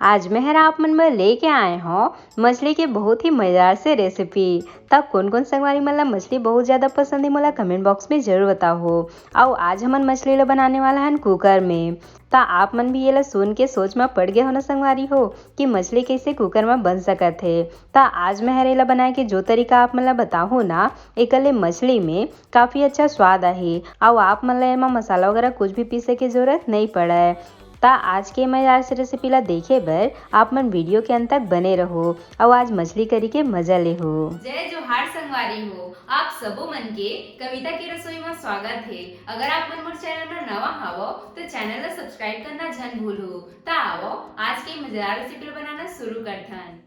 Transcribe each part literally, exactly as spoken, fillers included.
आज मैं हर आप मन बर लेके आए हौं मछली के बहुत ही मजेदार से रेसिपी। त कोन कोन संगवारी मन ला मछली बहुत ज्यादा पसंद हे, मोला कमेंट बॉक्स में जरूर बताओ। अउ आज हमन मछली ला बनाने वाला हन कुकर में। त आप मन भी एला सुन के सोच म पड़ गए हो ना संगवारी हो कि मछली कैसे कुकर म बन सकत हे। त आज मैं हर एला बनाए के जो तरीका आप मन ला बताहूँ ना, एकर ले मछली में काफी अच्छा स्वाद आही। अउ आप मन ला एमा मसाला वगैरह कुछ भी पीसे के जरूरत नहीं पड़े। त आज के मजेदार से रेसिपी ला देखे बर आप मन वीडियो के अंत तक बने रहो अउ आज मछली करी के मजा लेहो। जय जोहार संगवारी हो, आप सबो मन के कविता के रसोई में स्वागत हे। अगर आप मन मोर चैनल में नवा हावो तो चैनल ला सब्सक्राइब करना झन भूलो। त आवो आज के मजेदार रेसिपी ला बनाना शुरू करथन।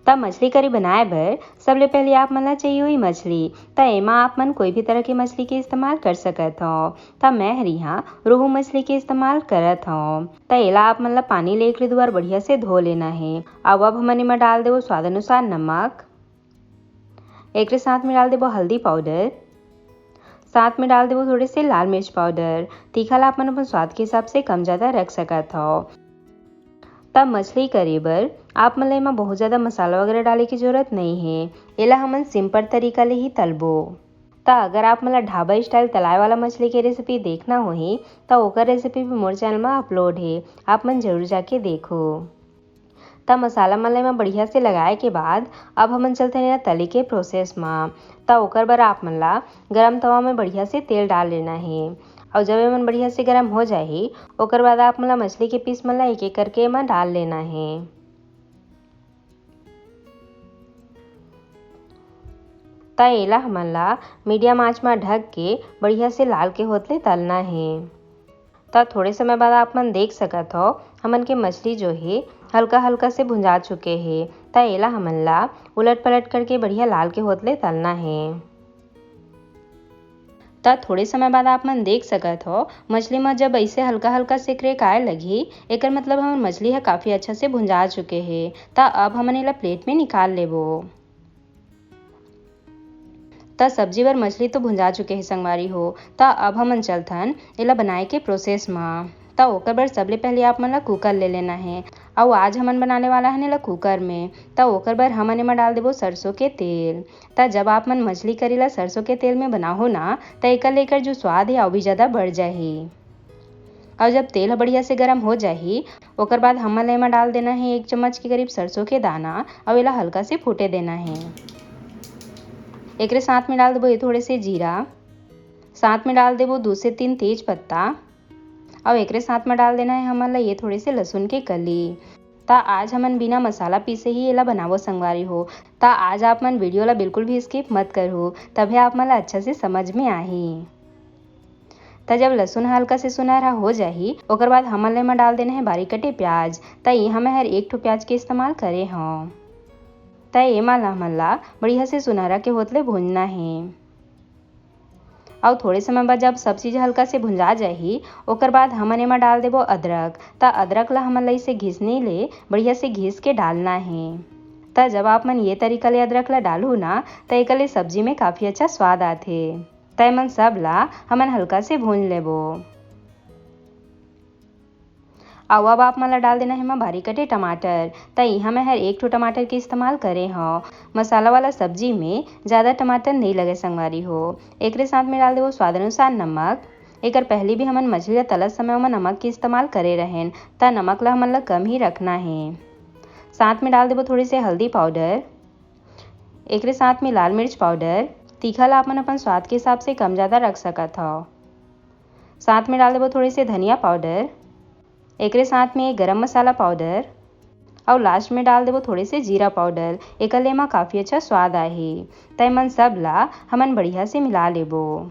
त मछली करी बनाए बर सबले पहले आप मन ला चाहिए होही मछली। त एमा आप मन कोई भी तरह के मछली के इस्तेमाल कर सकत हो। त मैं हर यहाँ रोहू मछली के इस्तेमाल करत हौं। त एला आप मन ला पानी ले एक ले दो बार बढ़िया से धो लेना हे। अब अब हमन एमा डाल देबो स्वाद अनुसार नमक, एकरे साथ में डाल देबो हल्दी पाउडर, साथ में डाल देबो थोड़े से लाल मिर्च पाउडर। तीखा ला आप मन अपन स्वाद के हिसाब से कम ज्यादा रख सकत हो। तब मछली करे बर आप मन ला एमा बहुत ज्यादा मसाला वगैरह डाले के जरूरत नहीं हे। एला हमन सिंपल तरीका ले ही तलबो। त अगर आप मन ला ढाबा स्टाइल तलाए वाला मछली के रेसिपी देखना होही, त ओकर रेसिपी भी मोर चैनल म अपलोड हे, आप मन जरूर जाके देखो। त मसाला मन ला एमा बढ़िया से लगाए के बाद अब हमन चलथन एला तले के प्रोसेस म। त ओकर बर आप मन ला गरम तवा में बढ़िया से तेल डाल लेना हे, अउ जब एमन बढ़िया से गरम हो जाही, ओकर बाद आप मन ला मछली के पीस मन ला एक एक करके एमा डाल लेना हे। त एला हमन ला मीडियम आंच म ढक के बढ़िया से लाल के होत ले तलना हे। त थोड़े समय बाद आप मन देख सकत हो, हमन के मछली जो हे हल्का हल्का से भुंजा चुके हे। त एला हमन ला उलट पलट करके बढ़िया लाल के होत ले तलना हे। त थोड़े समय बाद आप मन देख सकत हो, मछली म जब ऐसे हल्का हल्का से क्रेक आए लगही, एकर मतलब हमर मछली ह काफी अच्छा से भुंजा चुके हे। त अब हमन एला प्लेट में निकाल लेबो। त सब्जी बर मछली तो भुंजा चुके हे संगवारी हो, त अब हमन चलथन एला बनाए के प्रोसेस म। त ओकर बर सबले पहले आप मन ला कुकर ले लेना हे, अउ आज हमन बनाने वाला हन एला कुकर में। त ओकर बर हमन एमा डाल देबो सरसों के तेल। त जब आप मन मछली करी ला सरसों के तेल में बनाहो ना, त एकर ले एकर जो स्वाद हे, अउ भी ज्यादा बढ़ जाही। अउ जब तेल ह बढ़िया से गरम हो जाही, ओकर बाद हमन ला एमा डाल देना हे एक चम्मच के करीब सरसों के दाना, अउ एला हल्का से फूटे देना हे। एकरे साथ में डाल देबो ये थोड़े से जीरा, साथ में डाल देबो दो से तीन तेज पत्ता, अउ एकरे साथ में डाल देना हे हमन ला ये थोड़े से लहसुन के कली। त आज हमन बिना मसाला पीसे ही एला बनाबो संगवारी हो। त आज आप मन वीडियो ला बिल्कुल भी स्किप मत करहु, तभे आप मन ला अच्छा से समझ में आही। त जब लहसुन ह हल्का से सुनहरा हो जाही, ओकर बाद हमन ला एमा डाल देना हे बारीक कटे प्याज। त इहाँ मैं हर एक ठो प्याज के इस्तेमाल करे हौं। त एमा ला हमन ला बढ़िया से सुनहरा के होत ले भूंजना हे। अउ थोड़े समय बाद जब सब चीज हल्का से भुंजा जाही, ओकर बाद हमन एमा डाल देबो अदरक। त अदरक ला हमन ला इसे घिसनी ले बढ़िया से घिस के डालना हे। त जब आप मन ये तरीका ले अदरक ला डालहु ना, त एकर ले सब्जी में काफी अच्छा स्वाद आथे। त एमन सब ला हमन हल्का से भूंज लेबो। अउ अब आप मन ला डाल देना हे एमा भारी कटे टमाटर। त इहाँ मैं हर एक ठो टमाटर के इस्तेमाल करे हौं। मसाला वाला सब्जी में ज्यादा टमाटर नहीं लगे संगवारी हो। एकरे साथ में डाल देबो स्वाद अनुसार नमक। एकर पहले भी हमन मछली ला तलत समय ओमा नमक के इस्तेमाल करे रहेन, त नमक ला हमन ला कम ही रखना हे। साथ में डाल देबो थोड़े से हल्दी पाउडर, एकरे साथ में लाल मिर्च पाउडर। तीखा ला आप मन अपन स्वाद के हिसाब से कम ज्यादा रख सकत हव। साथ में डाल देबो थोड़े से धनिया पाउडर, एकरे साथ में गरम मसाला पाउडर, अउ लास्ट में डाल देबो थोड़े से जीरा पाउडर। एकर ले एमा काफी अच्छा स्वाद आही। त एमन सब ला हमन बढ़िया से मिला लेबो।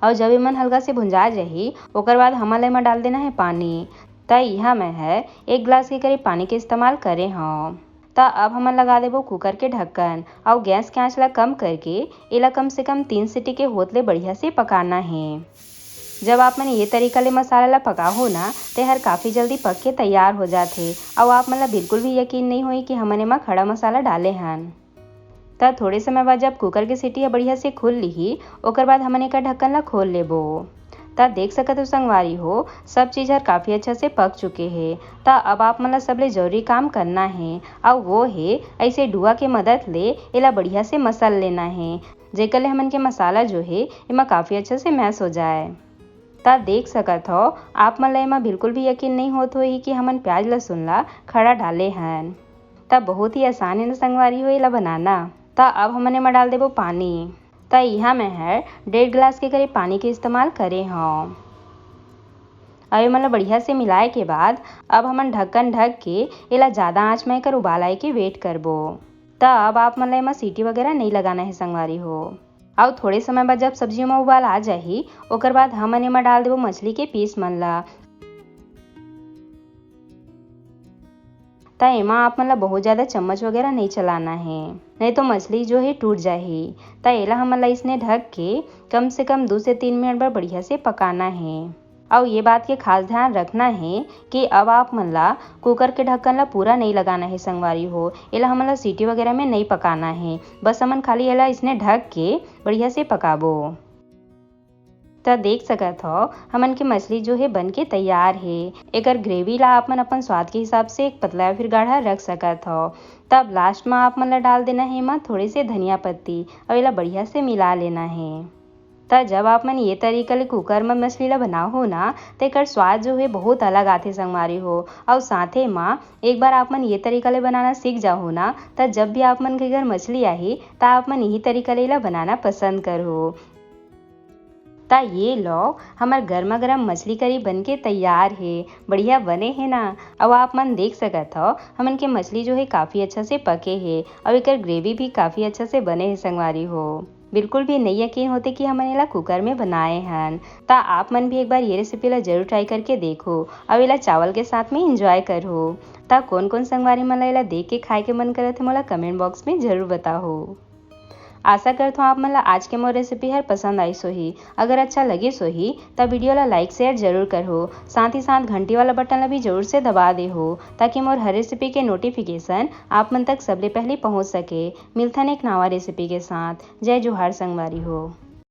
अउ जब एमन हल्का से भुंजा जाही, ओकर बाद हमन ला एमा डाल देना हे पानी। त इहाँ मैं ह एक गिलास के करीब पानी के इस्तेमाल करे हौं। त अब हमन लगा देबो कुकर के ढक्कन अउ गैस के आंच ला कम करके एला कम से कम तीन सीटी के होत ले बढ़िया से पकाना हे। जब आप मन ये तरीका ले मसाला ला पकाहो ना, त एहर काफी जल्दी पक के तैयार हो जाथे अउ आप मन ला बिल्कुल भी यकीन नहीं होही कि हमन एमा खड़ा मसाला डाले हन। त थोड़े समय बाद जब कुकर के सीटी ह बढ़िया से खुल लिही, ओकर बाद हमन एकर ढक्कन ला खोल लेबो। त देख सकत हो संगवारी हो, सब चीज हर काफी अच्छा से पक चुके हे। त अब आप मन ला सबले जरूरी काम करना हे, अउ वो हे ऐसे डुआ के मदद ले एला बढ़िया से मसल लेना हे, जेकर ले हमन के मसाला जो हे एमा काफी अच्छा से मैश हो जाए। त देख सकत हो, आप मन ला एमा बिल्कुल भी यकीन नहीं होत होही कि हमन प्याज लहसुन ला खड़ा डाले हन। त बहुत ही आसान हे न संगवारी हो एला बनाना। त अब हमन एमा डाल देबो पानी। त इहाँ मैं हर डेढ़ गिलास के करीब पानी के इस्तेमाल करे हौं। अब एमन ला बढ़िया से मिलाए के बाद अब हमन ढक्कन ढक के एला ज्यादा आंच में एकर उबाल आए के वेट करबो। त अब आप मन ला एमा सीटी वगैरह नहीं लगाना है संगवारी हो। अउ थोड़े समय बाद जब सब्जी में उबाल आ जाही, ओकर बाद हमन एमा डाल देबो मछली के पीस मन ला। त एमा आप मन ला बहुत ज्यादा चम्मच वगैरह नहीं चलाना है, नहीं तो मछली जो है टूट जाही। त एला हमन ला इसने ढक के कम से कम दो से तीन मिनट बर बढ़िया से पकाना है। अउ ये बात के खास ध्यान रखना है कि अब आप मन ला कुकर के ढक्कन ला पूरा नहीं लगाना है संगवारी हो, एला हमन ला सीटी वगैरह में नहीं पकाना है, बस हमन खाली एला इसने ढक के बढ़िया से पकाबो। त देख सकत हो, हमन के मछली जो है बन के तैयार है। एकर ग्रेवी ला आप मन अपन स्वाद के हिसाब से एक पतला या फिर गाढ़ा रख सकत हो। तब लास्ट में आप मन ला डाल देना है एमा थोड़े से धनिया पत्ती, अउ एला बढ़िया से मिला लेना है। त जब आप मन ये तरीका ले कुकर में मछली ला बनाओ हो ना, त एकर स्वाद जो है बहुत अलग आथे संगवारी हो। अउ साथे मा एक बार आप मन ये तरीका ले बनाना सीख जाओ ना, त जब भी आप मन के घर मछली आही, त आप मन यही तरीका ले एला बनाना पसंद करहू। त ये लो, हमर गर्मा गर्म मछली करी बन के तैयार हे। बढ़िया बने हे ना? अउ आप मन देख सकत हो, हमन के मछली जो है काफी अच्छा से पके हे, अउ एकर ग्रेवी भी काफी अच्छा से बने हे संगवारी हो। बिल्कुल भी नहीं यकीन होते कि हमन एला कुकर में बनाए हन। त आप मन भी एक बार ये रेसिपी ला जरूर ट्राई करके देखो, अउ एला चावल के साथ में एंजॉय करहो। त कौन कौन संगवारी मन ला एला देख के खाए के मन करत हे, मोला कमेंट बॉक्स में जरूर बताहो। आशा करत हूँ आप मन ला आज के मोर रेसिपी हर पसंद आइस होही। अगर अच्छा लगिस होही, त वीडियो ला लाइक शेयर जरूर करहो। साथ ही साथ घंटी वाला बटन ला भी जरूर से दबा देहो, ताकि मोर हर रेसिपी के नोटिफिकेशन आप मन तक सबले पहले पहुँच सके। मिलथन एक नवा रेसिपी के साथ। जय जोहार संगवारी हो।